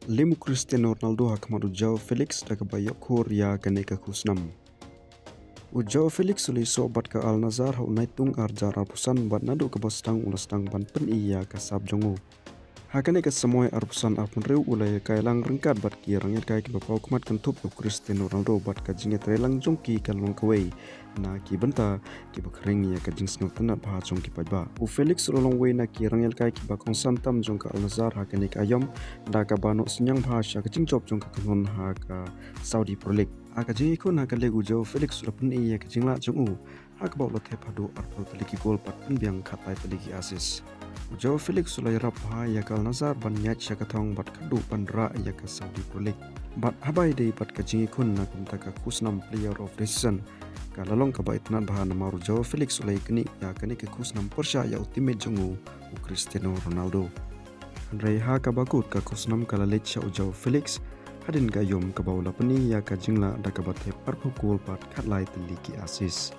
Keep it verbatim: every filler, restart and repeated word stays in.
Lim u Cristiano Ronaldo ha khmat u Joao Felix da kaba ïoh khur ïa kane ka khusnam. U Joao Felix u la ïasoh bad ka Al Nassr ha u Naitung ar hajar arphew san bad naduh kaba sdang u la sdang ban pyni ïa ka sap jong u. Ha kane ka samoi arphew san arphew hynriew u la ïakai lang ryngkat bad ki rangïalehkai kiba paw khmat kynthup ïa u Cristiano Ronaldo bad ka jingïatrei lang jong ki ka long kawei na ki bynta kiba khring ïa ka jingsngewtynnad bha jong ki paidbah. U Felix u la long uwei na ki rangïalehkai kiba kongsan tam jong ka Al Nassr ha kane ka aïom da kaba noh synñiang bha sha ka jingjop jong ka kynhun ha ka Saudi Pro League. Ha ka jingïakhun ha ka liga u Joao Felix u la pyni ïa ka jinglah jong u ha kaba u la thep haduh arphew tylli ki gol bad pynbiang khatlai tylli ki assist. U Joao Felix u la ïarap bha ïa ka Al Nassr ban ïaid sha ka thong bad khatduh ban rah ïa ka Saudi Pro League. Bad haba ïadei bad ka jingïakhun na ka bynta ka khusnam Player of the Season, ka la long kaba itynnad bha namar u Joao Felix u la ïaknieh ïa kane ka khusnam pyrshah ïa u teammate jong u, u Cristiano Ronaldo. Hynrei ha kaba kut ka khusnam ka la leit sha u Joao Felix hadien ka aïom kaba u la pyni ïa ka jinglah da kaba thep arphew gol bad khatlai tylli ki assist.